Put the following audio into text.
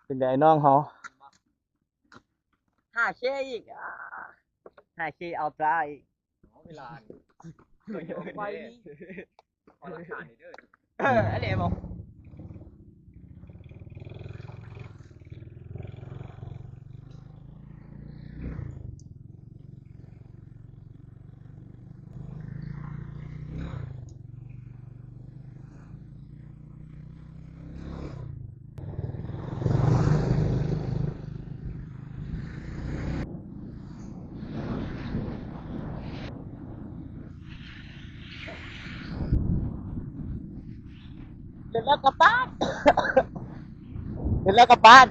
ເປັນໃດນ້ອງເຮົາ? ຫ້າເຄອີກ ຫ້າເຄອັລຕຣາອີກ ເວລານີ້ ໄປນີ້ ຂໍຫຼັກຖານນີ້ເດີ ເອີ ອັນນີ້ບໍ່ ເປັນແລ້ວກັບບ້ານ ເປັນແລ້ວກັບບ້ານ.